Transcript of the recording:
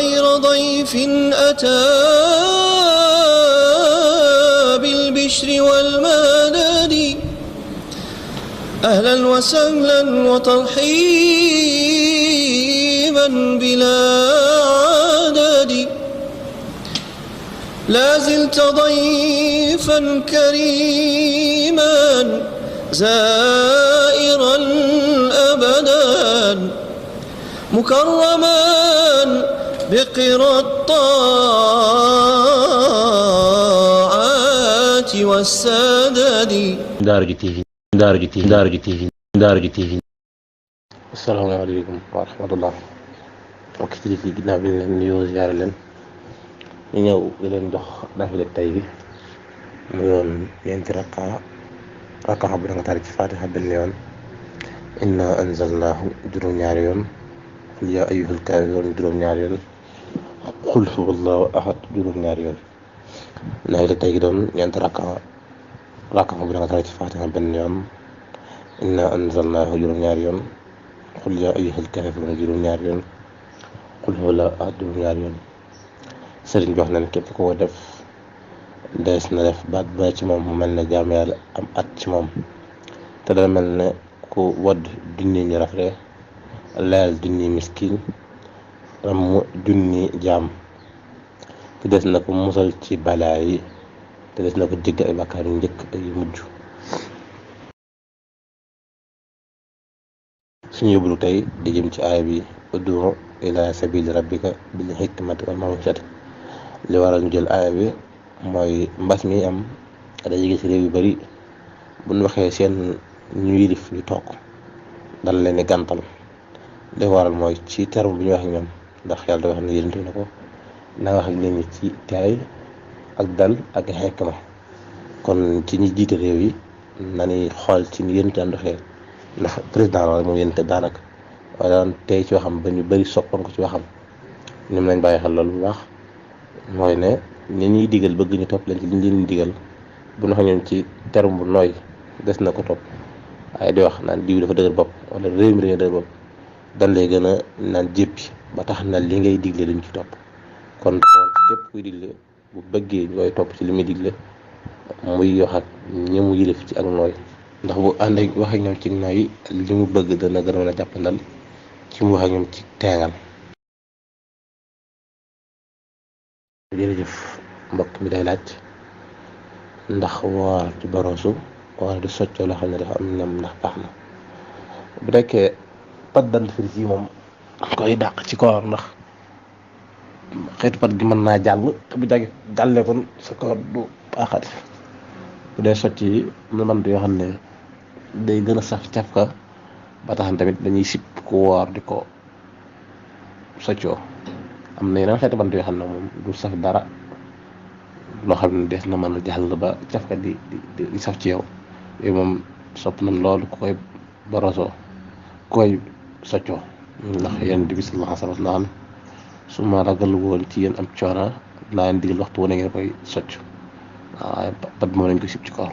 غير ضيف أتى بالبشر والمدد أهلا وسهلا وترحيبا بلا عدد لا زلت ضيفا كريما زائرا أبدا مكرما بقرى الطاعات والسدد. Daara J TV. Asalaamaaleykum wa rahmatullah. mbokki kilifa yi ginnaaw bi ñu leen nuyoo ziyaare leen ñu ñëw di leen jox naafila tey bi mu yoon ñeenti rakka bu da nga tari ci Fatiha benn yoon, inna anzalnaahu juróom-ñaari yoon, qul yaa ayyuhal kaafiruun juróom-ñaari yoon, qul huwallaahu ahad juróom-ñaari yoon. naafila tey gi doon ñeenti rakka bu da nga tari ci Fatiha benn yoon, inna anzalnaahu juróom-ñaari yoon, qul yaa ayyuhal kaafiruun juróom-ñaari yoon, qul huwallaahu ahad juróom-ñaari yoon. sëriñ bi wax na ne képp koo def dees na def baat ba ci moom mu mel ne jaam yàlla am at ci moom, te dana mel ne ku wadd junni ñu rafle leel junni miskin ram junni jaam, te des na ko musal ci balaa yi, te des na ko jéggal ay bàkkaar yu njëkk ak yu mujj. suñu yóbbalu tey di jëm ci aaya bi ud'u ila sabili rabbika bil hikmati wal maw'izati. li waral ñu jël aaya bi mooy mbas mi am dañuy gis réew yu bari bu ñu waxee seen ñu yilif ñu toog dal leen ni gàntal. li waral mooy ci terme bi ñu wax ak ñoom, ndax yàlla da wax ne yéntu na ko na wax ak nit ñi ci teey ak dal ak hikma. kon ci ñi jiite réew yi nañuy xool ci ni yéntu daan doxee, ndax président la moom yénte daanaka waaye daan tey ci waxam ba ñu bari soppoon ko ci waxam. ñoom lañ bàyyi xel loolu bu baax, mooy ne ni ñuy digal bëgg ñu topp leen ci liñ leen digal bu ñu xañoon ci terme bu nooy des na ko topp, waaye di wax naan diw dafa dëgër bopp wala réew mi dañoo dëgër bopp dan lay gën a naan jéppi ba tax na li ngay digle duñ ci topp. kon képp kuy digle bu bëggee ñu koy topp ci li muy digle muy wax ak ñi mu yilif ci ak nooy, ndax bu ànd ak wax ak ñoom ci nooy li mu bëgg dana gën a mën a jàppandal ci mu wax ak ñoom ci teengal. jërëjëf mbokk mi day laaj ndax woor ci boroosu wala di soccoo loo xam ne dafa am ñam ndax baax na. bu nekkee pat dentifrice yi moom koy dàq ci koor, ndax xeetu pat gi mën naa jàll te bu jàllee kon sa koor du baaxati. bu dee socc yi mu mën yoo xam ne day gën a saf cafka ba tax tamit dañuy sip ku woor di ko soccoo. am na yeneen xeetu bant yoo xam ne moom du saf dara, loo xam ne des na mën a jàll ba cafka di saf ci yow, yooyu moom sopp nañ loolu ku koy borosoo ku koy soccoo. ndax yéen bi sallallahu alayhi wa sallam su ma ragal woon ci yéen am coono laa leen digal waxtu wu ne ngeen koy socc, waaye pat moom lañ ko sib ci koor.